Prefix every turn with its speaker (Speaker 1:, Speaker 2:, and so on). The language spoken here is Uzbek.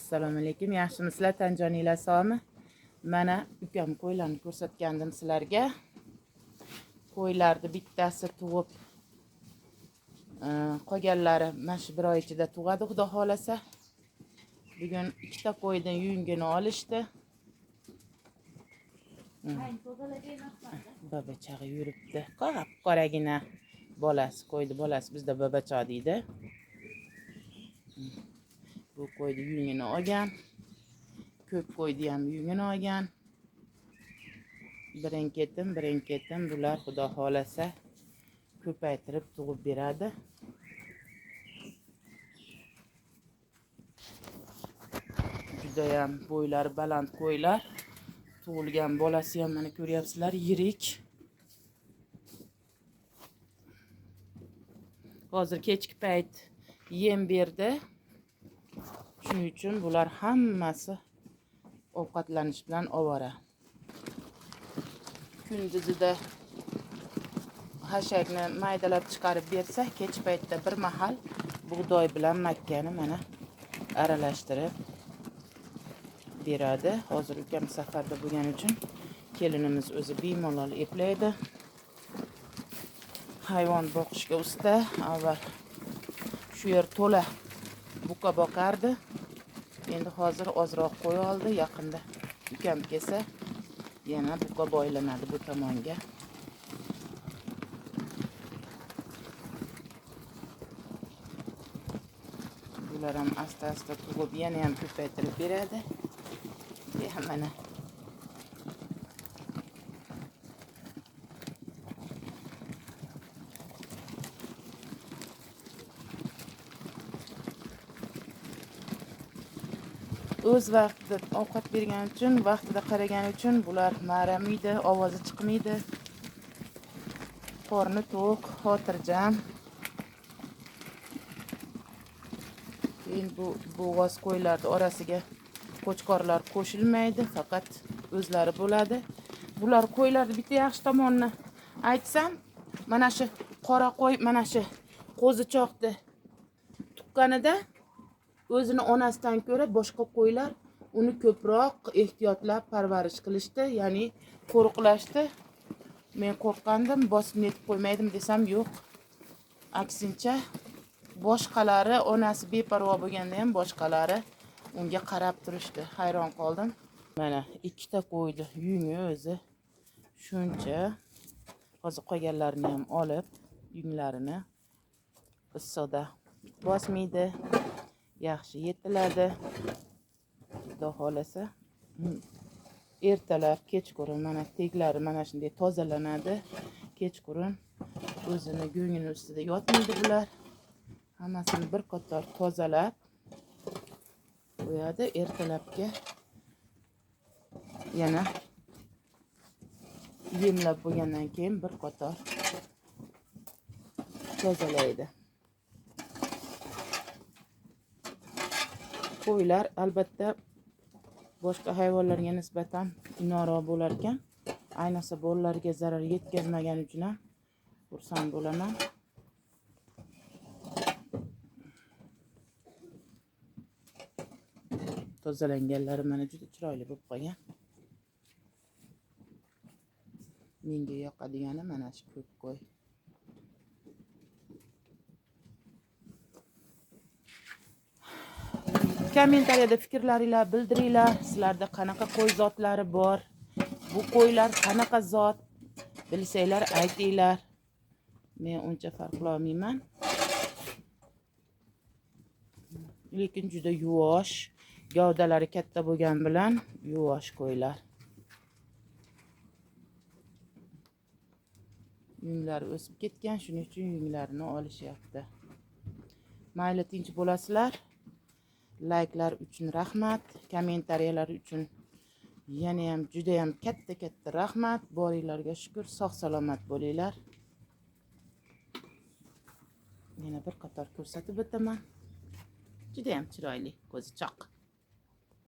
Speaker 1: Assalomu alaykum, yaxshimisizlar, tan joninglar sog'mi? Mana ukam qo'ylarni ko'rsatgandim sizlarga. Qo'ylarni bittasi tug'ib, qolganlari mana shu bir oy ichida tug'adi, xudo xohlasa. Bugun ikkita qo'ydan yungini olishdi. Babachag'i yuribdi. Qop-qoragina bolasi, qo'ydi bolasi bizda babacha deydi. Bu qo'yni yungini olgan. Ko'p qo'yni ham yungini olgan. Birin-ketin, birin-ketin bular xudo xohlasa ko'paytirib tug'ib beradi. Judayam bo'ylari baland qo'ylar. Tug'ilgan bolasi ham mana ko'ryapsizlar, yirik. Hozir kechki payt yem berdi. Shuning uchun bular hammasi ovqatlanish bilan ovora. Kunduzida xashakni maydalab chiqarib bersa, kech paytda bir mahal bug'doy bilan makkani mana aralashtirib beradi. Hozir ukam safarda bo'lgani uchun kelinimiz o'zi bemalol eplaydi. Hayvon boqishga usta. Avval shu yer to'la buqa boqardi. Endi hozir ozroq qo'y oldi. Yaqinda ukam kelsa yana buqa boylanadi bu tomonga. Bular ham asta-asta tug'ib yana ham ko'paytirib beradi. Ya mana. O'z vaqtida ovqat bergani uchun, vaqtida qaragani uchun bular ma'ramaydi, ovozi chiqmaydi. Qorni to'q, xotirjam. Keyin bu bo'g'oz qo'ylarning orasiga qo'chqorlar qo'shilmaydi, faqat o'zlari bo'ladi. Bular qo'ylarni bitta yaxshi tomonini aytsam, mana shu qora qo'y, mana shu qo'zichoqni tuqqanida o'zini onasidan ko'ra boshqa qo'ylar uni ko'proq ehtiyotlab parvarish qilishdi, ya'ni qo'riqlashdi. Men qo'rqqandim, bosib netib qo'ymaydim desam, yo'q. Aksincha boshqalari onasi beparvo bo'lganda ham boshqalari unga qarab turishdi. Hayron qoldim. Mana ikkita qo'ydi, yungi o'zi shuncha. Hozir qolganlarini ham olib, yunglarini issiqda bosmaydi. Yaxshi yetiladi. Xudo xohlasa. Ertalab, kechqurun mana teglari mana shunday tozalanadi. Kechqurun o'zini go'ngini ustida yotmaydi bular. Hammasini bir qator tozalab qo'yadi. Ertalabga yana yemlab bo'lgandan keyin bir qator tozalaydi. Qo'ylar albatta boshqa hayvonlarga nisbatan inoqroq bo'lar ekan. Ayniqsa bolalarga zarar yetkazmagani uchun ham xursand bo'laman. Tozalanganlari mana juda chiroyli bo'lib qolgan. Menga yoqadigani mana shu ko'k qo'y. Kommentariyada fikrlaringlar bildiringlar. Sizlarda qanaqa qo'y zotlari bor? Bu qo'ylar qanaqa zot? Bilsanglar aytinglar. Men uncha farqlolmayman. Lekin juda yuvosh, gavdalari katta bo'lgan bilan yuvosh qo'ylar. Yunglari o'sib ketgan, shuning uchun yunglarini olishyapti. Mayli, tinch bo'lasizlar. Layklar uchun rahmat, kommentariyalar uchun yana ham juda ham katta-katta rahmat. Boringlarga shukr, sog' salomat bo'linglar. Yana bir qator ko'rsatib o'taman. Juda ham chiroyli qo'zichoq.